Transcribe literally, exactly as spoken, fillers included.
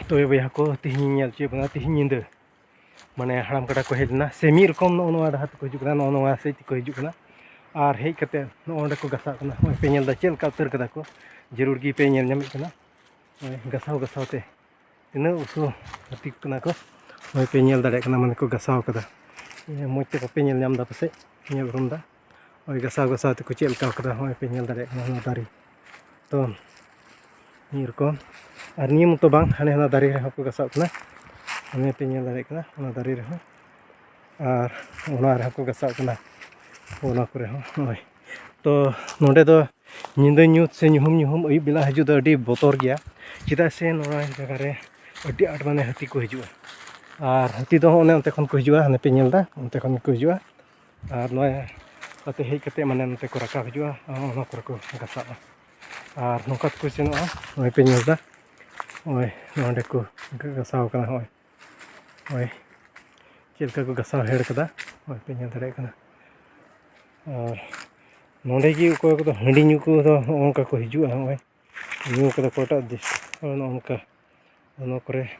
ᱛᱚᱵᱮ ᱵᱚᱭᱦᱟ ᱠᱚ, ᱛᱤᱦᱤᱧ ᱧᱮᱞ ᱦᱚᱪᱚᱭᱮᱫ ᱵᱚᱱᱟ, ᱛᱤᱦᱤᱧ ᱧᱤᱫᱟᱹ ᱢᱟᱱᱮ ᱦᱟᱲᱟᱢ ᱠᱟᱰᱟ ᱠᱚ ᱦᱮᱡ ᱞᱮᱱᱟ, ᱥᱮ ᱢᱤᱫ ᱨᱚᱠᱚᱢ ᱱᱚᱜᱼᱚ ᱱᱚᱣᱟ ᱰᱟᱦᱟᱨ ᱛᱮᱠᱚ ᱦᱤᱡᱩᱜ ᱠᱟᱱᱟ, ᱱᱚᱜᱼᱚ ᱱᱚᱣᱟ ᱥᱮᱫ ᱛᱮᱠᱚ ᱦᱤᱡᱩᱜ ᱠᱟᱱᱟ᱾ ᱟᱨ ᱦᱮᱡ ᱠᱟᱛᱮ ᱱᱚᱜᱼᱚ ᱱᱚᱸᱰᱮ ᱠᱚ ᱜᱟᱥᱟᱜ ᱠᱟᱱᱟ᱾ ᱱᱚᱜᱼᱚᱭ ᱯᱮ ᱧᱮᱞ ᱮᱫᱟ ᱪᱮᱫ ᱞᱮᱠᱟ ᱩᱛᱟᱹᱨ ᱠᱟᱫᱟ ᱠᱚ, ᱡᱟᱹᱨᱩᱲ ᱜᱮ ᱯᱮ ᱧᱮᱞ ᱧᱟᱢᱮᱫ ᱠᱟᱱᱟ᱾ ᱱᱚᱜᱼᱚᱭ ᱜᱟᱥᱟᱣ ᱜᱟᱥᱟᱣ ᱛᱮ ᱛᱤᱱᱟᱹᱜ ᱩᱥᱩᱞ ᱦᱟᱹᱛᱤ ᱠᱟᱱᱟ ᱠᱚ, ᱱᱚᱜᱼᱚᱭ ᱯᱮ ᱧᱮᱞ ᱫᱟᱲᱮᱭᱟᱜ ᱠᱟᱱᱟ, ᱢᱟᱱᱮ ᱠᱚ ᱜᱟᱥᱟᱣ ᱠᱟᱫᱟ᱾ ᱢᱚᱡᱽ ᱛᱮ ᱵᱟᱯᱮ ᱧᱮᱞ ᱧᱟᱢ ᱮᱫᱟ ᱯᱟᱥᱮᱡ, ᱧᱮᱞ ᱩᱨᱩᱢ ᱮᱫᱟ᱾ ᱱᱚᱜᱼᱚᱭ ᱜᱟᱥᱟᱣ ᱜᱟᱥᱟᱣ ᱛᱮᱠᱚ ᱪᱮᱫ ᱞᱮᱠᱟ ᱠᱟᱫᱟ, ᱱᱚᱜᱼᱚᱭ ᱯᱮ ᱧᱮᱞ ᱫᱟᱲᱮᱭᱟᱜ ᱠᱟᱱᱟ ᱱᱚᱣᱟ ᱫᱟᱨᱮ᱾ ᱛᱚ ᱱᱤᱭᱟᱹ ᱨᱚᱠᱚᱢ, ᱟᱨ ᱱᱤᱭᱟᱹ ᱢᱚᱛᱚ ᱵᱟᱝ, ᱦᱟᱱᱮ ᱦᱟᱱᱟ ᱫᱟᱨᱮ ᱨᱮᱦᱚᱸ ᱠᱚ ᱜᱟᱥᱟᱣ ᱠᱟᱱᱟ, ᱚᱱᱮ ᱯᱮ ᱧᱮᱞ ᱫᱟᱲᱮᱭᱟᱜ ᱠᱟᱱᱟ ᱚᱱᱟ ᱫᱟᱨᱮ ᱨᱮᱦᱚᱸ, ᱟᱨ ᱚᱱᱟ ᱨᱮᱦᱚᱸ ᱠᱚ ᱜᱟᱥᱟᱣ ᱠᱟᱱᱟ, ᱚᱱᱟ ᱠᱚᱨᱮ ᱦᱚᱸ᱾ ᱱᱚᱜᱼᱚᱭ ᱛᱚ ᱱᱚᱰᱮ ᱫᱚ ᱧᱤᱫᱟᱹ ᱧᱩᱛ ᱥᱮ ᱧᱩᱦᱩᱢ ᱧᱩᱦᱩᱢ ᱟᱹᱭᱩᱵ ᱵᱮᱞᱟ ᱦᱤᱡᱩᱜ ᱫᱚ ᱟᱹᱰᱤ ᱵᱚᱛᱚᱨ ᱜᱮᱭᱟ, ᱪᱮᱫᱟᱜ ᱥᱮ ᱱᱚᱣᱟ ᱡᱟᱭᱜᱟ ᱨᱮ ᱟᱹᱰᱤ ᱟᱸᱴ ᱢᱟᱱᱮ ᱦᱟᱹᱛᱤ ᱠᱚ ᱦᱤᱡᱩᱜᱼᱟ᱾ ᱟᱨ ᱦᱟᱹᱛᱤ ᱫᱚ ᱚᱱᱮ ᱚᱱᱛᱮ ᱠᱷᱚᱱ ᱠᱚ ᱦᱤᱡᱩᱜᱼᱟ, ᱦᱟᱱᱮ ᱯᱮ ᱧᱮᱞ ᱮᱫᱟ, ᱚᱱᱛᱮ ᱠᱷᱚᱱ ᱜᱮᱠᱚ ᱦᱤᱡᱩᱜᱼᱟ᱾ ᱟᱨ ᱱᱚᱣᱟ ᱠᱟᱛᱮ ᱦᱮᱡ ᱠᱟᱛᱮ ᱢᱟᱱᱮ ᱱᱚᱛᱮ ᱠᱚ ᱨᱟᱠᱟᱵ ᱦᱤᱡᱩᱜᱼᱟ, ᱚᱱᱟ ᱠᱚᱨᱮ ᱠᱚ ᱜᱷᱟᱥᱟᱜᱼᱟ᱾ ᱟᱨ ᱱᱚᱝᱠᱟ ᱛᱮᱠᱚ ᱥᱮᱱᱚᱜᱼᱟ, ᱱᱚᱜᱼᱚᱭ ᱯᱮ ᱧᱮᱞ ᱮᱫᱟ, ᱱᱚᱜᱼᱚᱭ ᱱᱚᱸᱰᱮ ᱠᱚ ᱜᱷᱟᱥᱟᱣ ᱠᱟᱱᱟ, ᱱᱚᱜᱼᱚᱭ, ᱱᱚᱜᱼᱚᱭ ᱪᱮᱫ ᱞᱮᱠᱟ ᱠᱚ ᱜᱷᱟᱥᱟᱣ ᱦᱮᱲ ᱠᱟᱫᱟ, ᱱᱚᱜᱼᱚᱭ ᱯᱮ ᱧᱮᱞ ᱫᱟᱲᱮᱭᱟᱜ ᱠᱟᱱᱟ᱾ ᱟᱨ ᱱᱚᱸᱰᱮ ᱜᱮ ᱚᱠᱚᱭ ᱠᱚᱫᱚ ᱦᱟᱺᱰᱤ ᱧᱩ ᱠᱚᱫᱚ ᱱᱚᱜᱼᱚ ᱱᱚᱝᱠᱟ ᱠᱚ ᱦᱤᱡᱩᱜᱼᱟ, ᱱᱚᱜᱼᱚᱭ ᱧᱩ ᱠᱟᱫᱟ ᱚᱠᱚᱭᱴᱟᱜ ᱫᱤᱥ-, ᱱᱚᱜᱼᱚ ᱱᱚᱝᱠᱟ, ᱱᱚᱣᱟ ᱠᱚᱨᱮ